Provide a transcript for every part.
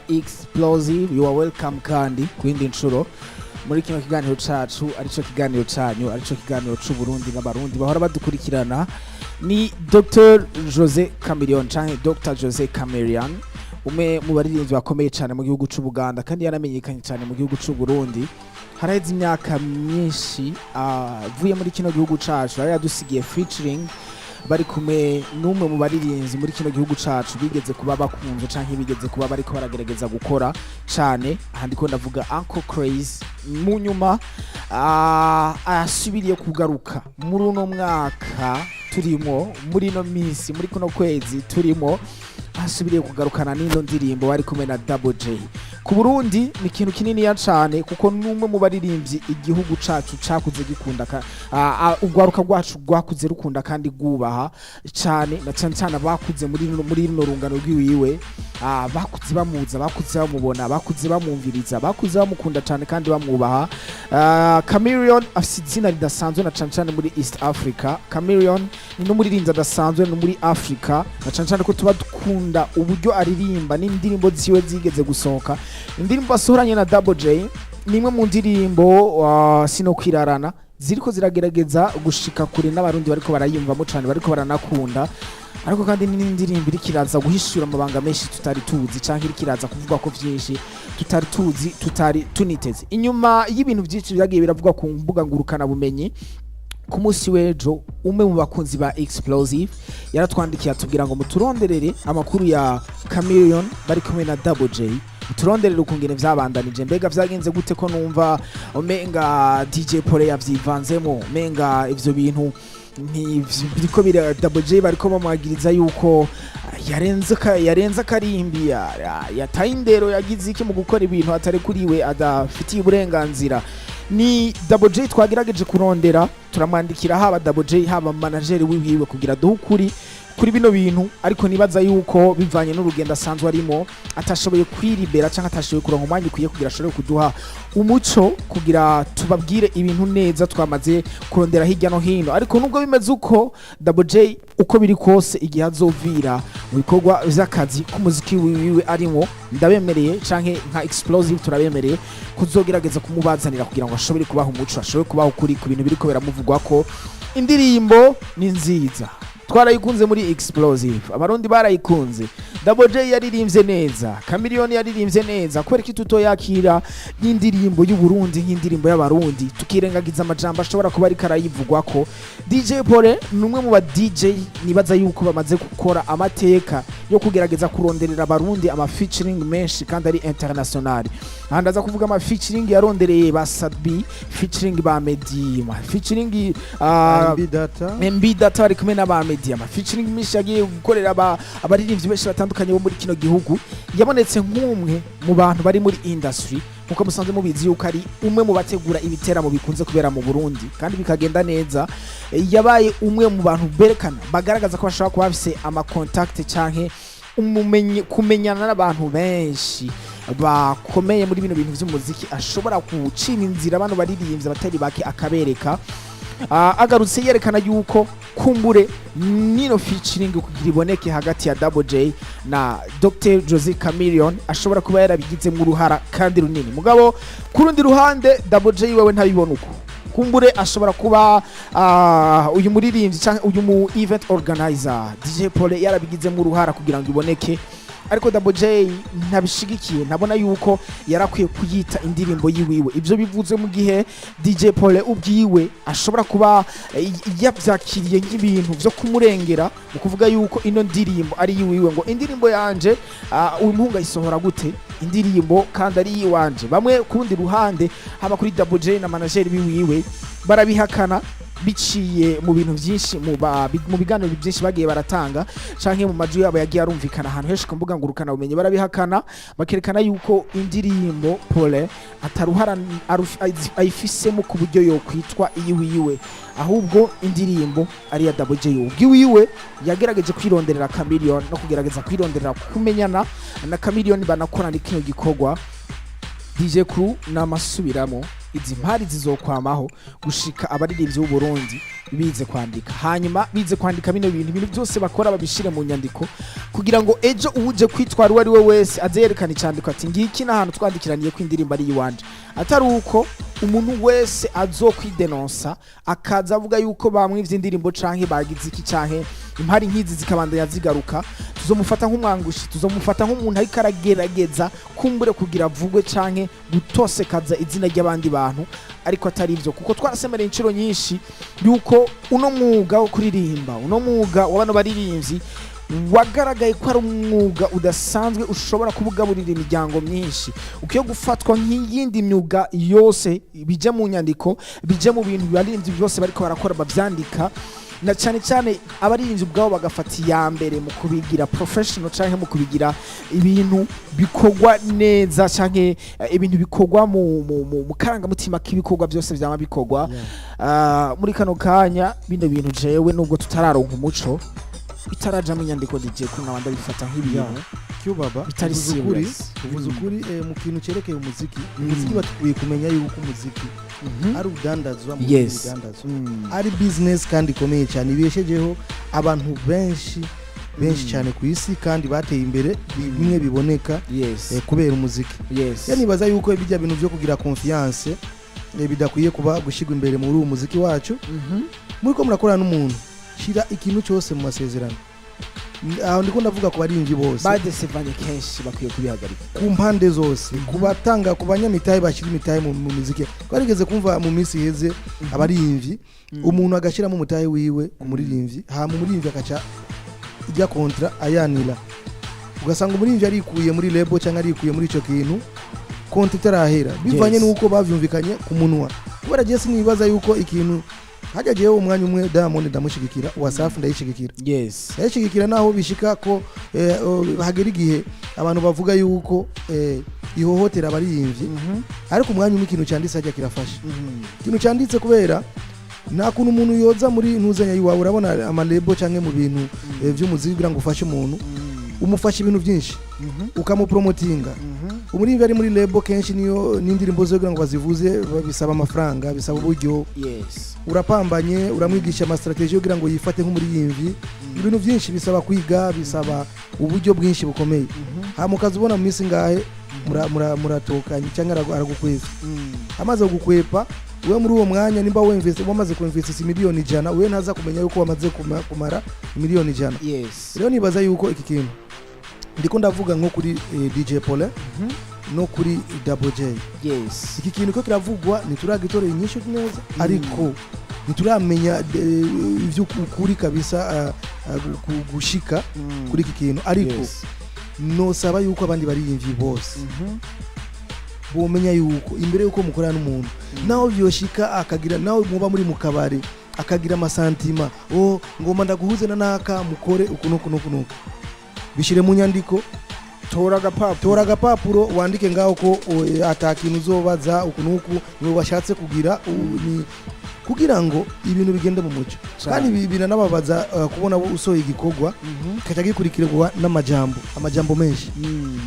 Explosive, you are welcome. Kandi ku yindi nshuro muri kino kiganiro cacu, arico kiganiro canyu, arico kiganiro c'u Burundi n'Abarundi bahora badukurikirana, ni Dr Jose Chameleone canke Dr Jose Chameleone, umwe mu baririmbyi bakomeye cyane mu gihugu c'u Buganda kandi yaramenyekanye cyane mu gihugu c'u Burundi. Haraheze imyaka myinshi avuye muri kino gihugu cacu, yari yadusigiye featuring bari kumwe n'umwe mu baririmbyi muri kino gihugu cacu bigeze kuba bakunzwe canke bigeze kuba bariko baragerageza gukora cane. Aha ndiko ndavuga Uncle Crazy. Mu nyuma asubiriye kugaruka muri uno mwaka turimo, muri ino minsi, muri kuno kwezi turimo, asubiriye kugarukana n'ino ndirimbo bari kumwe na Double J. Ku Burundi ni ikintu kininiya cane, kuko n'umwe mu baririmbyi igihugu cacu cakuze gikunda, urwaruka rwacu rwakuze rukunda kandi rwubaha cane, na cane cane abakuze muri runo rungano rw'iwiwe. Bakuze bamuza, bakuze bamubona, bakuze bamwumviriza, bakuze bamukunda cane kandi bamwubaha. Chameleone afise izina ridasanzwe, na cane cane muri East Africa. Chameleone ni n'umuririmbyi adasanzwe no muri Africa, na cane cane ko tuba dukunda uburyo aririmba n'indirimbo ziwe zigeze gusohoka. Indirimbo asohoranye na Double J ni imwe mu ndirimbo sino kwirarana ziriko ziragerageza gushika kure, n'Abarundi bariko barayumvamo cane, bariko baranakunda. Ariko kandi ni n'indirimbo iriko iraza guhishura amabanga menshi tutari tuzi, canke iriko iraza kuvuga ko vyinshi tutari tuzi, tutari tuniteze. Inyuma y'ibintu vyinshi vyagiye biravugwa ku mbuga ngurukana bumenyi, ku munsi w'ejo umwe mu bakunzi ba Explosive yaratwandikiye atubwira ngo muturonderere amakuru ya Chameleone bari kumwe na Double J, muturonderere ukungene vyabandanije, mbega vyagenze gute, ko numva umenga DJ Pole yavyivanzemo, umenga ivyo bintu biriko bira Double J bariko bamwagiriza yuko yarenze akarimbi, yataye indero, yagize iki mu gukora ibintu atari kuriwe, adafitiye uburenganzira. Ni Double J twagerageje kurondera, turamwandikira, haba Double J, haba manager wiwiwe, kugira duhe ukuri kuri bino bintu. Ariko nibaza yuko bivanye n'urugendo asanzwe arimo atashoboye kwiribera cyangwa atashoboye kuronka umwanya ukwiye kugira ashobore kuduha umuco, kugira tubabwire ibintu neza twamaze kurondera hirya no hino. Ariko nubwo bimeze uko, Double J uko biri kose, igihe azovira mu bikorwa vy'akazi k'umuziki wiwe arimo, ndabemereye, canke nka Explosive turabemereye kuzogerageza kumubazanira kugira ngo ashobore kubaha umuco, ashobore kubaha ukuri ku bintu biriko biramuvugwa. Ko indirimbo ni nziza, twarayikunze muri Explosive, Abarundi barayikunze. Double J yaririmbye neza, Chameleone yaririmbye neza. Kubera ko tutoyakira nk'indirimbo y'u Burundi, nk'indirimbo y'Abarundi, tukirengagiza amajambo ashobora kuba ariko arayivugwa ko? DJ Pole ni umwe mu ba DJ nibaza yuko bamaze gukora amateka yo kugerageza kuronderera Abarundi ama featuring menshi kandi ari international. Aha ndaza kuvuga ama featuring yarondereye ba Sat-B, featuring ba Meddy, ama featuring MB Data. MB Data bari kumwe n'aba Meddy, ama featuring menshi yagiye gukorera abaririmbyi benshi batandukanye bo muri kino gihugu. Yabonetse nk'umwe mu bantu bari muri industry, nkuko musanzwe mubizi yuko ari umwe mu bategura ibiteramo bikunze kubera mu Burundi kandi bikagenda neza. Yabaye umwe mu bantu berekana, bagaragaza ko bashobora kuba bafise ama contact canke umumenyi, kumenyana n'abantu benshi bakomeye muri bino bintu vy'umuziki, ashobora gucira inzira bano baririmbyi abatari bake akabereka. Agarutse yerekana yuko kumbure nino featuring kugira iboneke hagati ya Double J na Dr Jose Chameleone ashobora kuba yarabigizemo uruhara kandi runini. Mugabo ku rundi ruhande Double J wewe ntabibona uko. Kumbure ashobora kuba uyu muririmbyi canke uyu mu event organizer DJ Pole yarabigizemo uruhara kugira ngo iboneke, ariko Double J ntabishigikiye, ntabona yuko yarakwiye kuyita indirimbo yiwiwe. Ivyo bivuze mu gihe DJ Pole ubwiwe ashobora kuba yavyakiriye nk'ibintu vyo kumurengera, mu kuvuga yuko ino ndirimbo ari yiwiwe, ngo indirimbo yanje, uyu muhungu ayisohora gute indirimbo kandi ari iwanje? Bamwe ku rundi ruhande, haba kuri Double J na manager biwiwe, barabihakana biciye mu bintu byinshi, mu biganiro byinshi bagiye baratanga canke mu majwi yabo yagiye arumvikana ahantu henshi ku mbuga ngurukana bumenyi. Barabihakana, bakerekana yuko indirimbo Pole ataruhara ayifisemo ku buryo yokwitwa iyiwiwe, ahubwo indirimbo ari iya Double J ubwiwiwe, yagerageje kwironderera Chameleone no kugerageza kwironderera kumenyana na Chameleone banakorana kino gikorwa. DJ Crew n'amasubiramo. Izi mpari zizokwamaho gushika abaririmbyi b'u Burundi bize kwandika, hanyuma bize kwandika bino bintu, ibintu byose bakora babishire mu nyandiko, kugira ngo ejo uwuje kwitwara uwo ari we wese aze yerekana icandiko ati: "Ngiki n'ahantu twandikiraniye ko indirimbo ari iwanje." Atari uko, umuntu wese azokwidenonsa akaza avuga yuko bamwivye indirimbo canke bagize iki, canke impari nk'izi zikabandanya zigaruka, tuzomufata nk'umwangushi, tuzomufata nk'umuntu ariko aragerageza kumbure kugira avugwe canke gutosekaza izina ry'abandi bantu, ariko atari ivyo, kuko twarasemereye inshuro nyinshi yuko uno mwuga wo kuririmba, uno mwuga wa bano baririmbyi, wagaragaye ko ari umwuga udasanzwe ushobora kubugaburira imiryango myinshi, ukwiye gufatwa nk'iyindi myuga yose. Bijya mu nyandiko, bijya mu bintu abaririmbyi byose bariko barakora bavyandika, na cyane cyane abaririmbyi ubwabo bagafata iya mbere mu kubigira professional canke mu kubigira ibintu bikorwa neza, canke ibintu bikorwa mu karangamutima k'ibikorwa byose vyama bikorwa. Muri kano kanya bino bintu, jewe nubwo tutararonka umuco, bitarajamo inyandiko, DJ ko nkaba ndabifata nk'ibintu Kyubaba, bitari uvuze ukuri. serious. Uvuze ukuri. Mu kintu cyerekeye umuziki, umuziki bakwiye kumenya yuko umuziki ari udandazwa mu udandazwa, ari business kandi ikomeye cyane, ibeshejeho abantu benshi benshi cyane ku isi, kandi bateye imbere bimwe biboneka kubera umuziki. Ya, nibaza yuko bijya bintu byo kugira confiance bidakwiye kuba gushyirwa imbere muri uwo muziki wacu. Muri ko murakorana n'umuntu, shira ikintu cyose mu masezerano. Aho ndiko ndavuga ku baririmbyi bose. Badesevanye kenshi, bakwiye kubihagarika. Ku mpande zose, ku batanga, ku banyamitahe bashyira imitahe mu muziki. Twarigeze kumva mu minsi iheze abaririmbyi, umuntu agashyiramo umutahe wiwe ku muririmbyi, hama umuririmbyi akaca ijya contrat ayanira, ugasanga umuririmbyi arikuye muri label cyangwa arikuye muri icyo kintu contrat itarahera, bivanye n'uko bavyumvikanye ku munwa. Kubera jewe sinibaza yuko ikintu hajya, jewe umwanya umwe Diamond ndamushigikira, Wasafi ndayishigikira, ndayishigikira naho bishika ko hagera igihe abantu bavuga yuko ihohotera abaririmbyi, ariko umwanya umwe ikintu cyanditse hajya kirafasha. Ikintu cyanditse, kubera nta kuntu umuntu yoza muri ntuzanya iwawe, urabona ama label cyangwa mu bintu vy'umuziki, kugira ngo ufashe umuntu, umufasha ibintu byinshi, ukamupromotinga. Umuririmbyi ari muri label kenshi niyo n'indirimbo zo kugira ngo bazivuze bisaba amafaranga, bisaba uburyo. Urapambanye, uramwigisha ama stratégie kugira ngo yifate nk'umuririmbyi. Ibintu byinshi bisaba kwiga, bisaba uburyo bwinshi bukomeye. Hama ukaza ubona mu minsi ngahe muratokanye cyangwa aragukwepfa. Amaze kugukwepa, we muri uwo mwanya nimba wemvise wamaze kuinvestisa 100 miliyoni, we ntaza kumenya yuko wamaze kumara 100 miliyoni. Rero nibaza yuko iki kintu ndiko ndavuga nko kuri DJ Paulin no kuri Double J, iki kintu ko kiravugwa ntituragitorera inyishu neza, ariko ntituramenya ivy'ukuri kabisa gushika kuri iki kintu, ariko nosaba yuko abandi baririmbyi bose bomenya yuko imbere yuko mukorana n'umuntu, naho vyoshika akagira, nawe muba muri mu kabari akagira ama sentiments: "Oh, ngomba ndaguhuze na naka, mukore uku nuku nuku nuku," bishire mu nyandiko. Tora agapapuro. Tora agapapuro, wandike ngaho ko ata kintu uzobaza uku nuku, niwe washatse kugira kugira ngo ibintu bigende mu mucyo. Kandi biranababaza kubona usohoye igikorwa kaca gikurikirwa n'amajambo, amajambo menshi.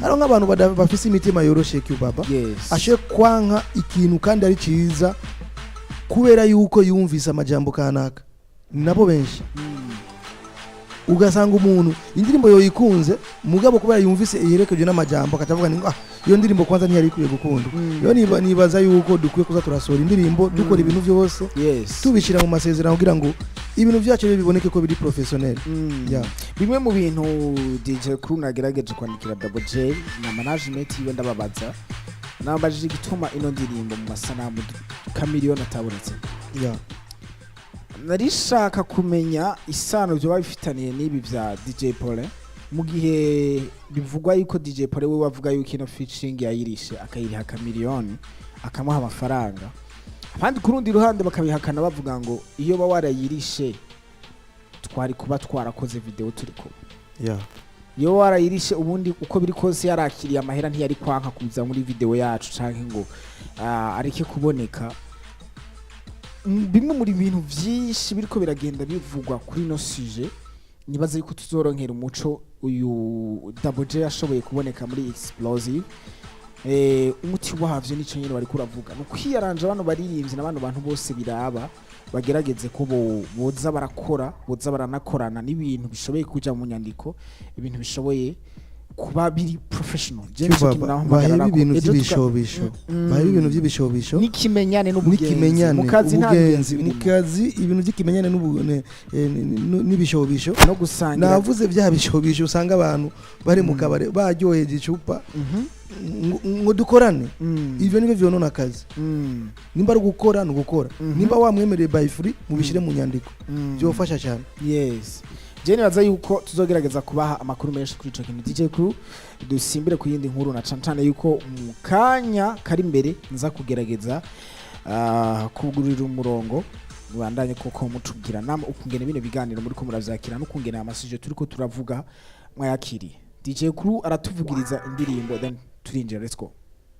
Hariho nk'abantu bafise imitima yoroshe, Kyubaba, ashe kwanka ikintu kandi ari ciza kubera yuko yumvise amajambo kanaka. Nabo benshi, ugasanga umuntu indirimbo yoyikunze, mugabo kubera yumvise iherekejwe n'amajambo akacavuga ngo: "Ah, iyo ndirimbo kwanza ntiyari ikwiye gukundwa." Rero nibaza yuko dukwiye kuza turasohora indirimbo, dukora ibintu byose tubishyira mu masezerano kugira ngo ibintu byacu rero biboneke ko biri professionnel. Yeah. Bimwe mu bintu DJ Crew nagerageje kwandikira Double J na management yiwe, ndababaza, nabajije igituma ino ndirimbo mu masanamu Chameleone atabonetse. Narishaka kumenya isano byoba bifitaniye n'ibi bya DJ Paulin, mu gihe bivugwa yuko DJ Paulin we wavuga yuko ino featuring yayirishe, akayiriha Chameleone, akamuha amafaranga. Abandi ku rundi ruhande bakabihakana, bavuga ngo iyo ba warayirishe twari kuba twarakoze video turi kumwe. Iyo warayirishe, ubundi uko biri kose yarakiriye amahera, ntiyari kwanka kuza muri video yacu canke ngo areke kuboneka. Bimwe muri bintu vyinshi biriko biragenda bivugwa kuri ino sujet, nibaza yuko tuzoronkera umuco uyu Double J yashoboye kuboneka muri Explosive. Umuti wavyo nico nyene bariko uravuga, ni ukwiyaranja. Bano baririmbyi na bano bantu bose biraba bagerageze ko boza barakora, boza baranakorana n'ibintu bishoboye kuja mu nyandiko, ibintu bishoboye kuba biri professional. Je nico kintu naho Baheba mpagararako. ibintu Ejo by'ibishobisho, baheba ibintu by'ibishobisho n'ikimenyane n'ubugenzi. N'ikimenyane, mu kazi nta ubugenzi bugenzi mu birimo. kazi, ibintu by'ikimenyane n'ibishobisho No gusangira. Navuze bya bishobisho usanga abantu bari mu kabare baryoheje icupa, ngo dukorane. Ivyo nibyo vyonona akazi. Nimba ari ugukora, ni ugukora. Nimba wamwemereye by free, mubishyire mu nyandiko, byofasha cyane. Yes, je nibaza yuko tuzogerageza kubaha amakuru menshi kuri ico kintu. DJ Crew, dusimbire ku yindi nkuru, na cane cane yuko mu kanya kari imbere nza kugerageza kugurira umurongo, mubandanye koko mutubwira namwe ukungene bino biganiro muriko muravyakira n'ukungene ama sujets turiko turavuga mwayakiriye. DJ Crew aratuvugiriza indirimbo, then turinjira. Let's go.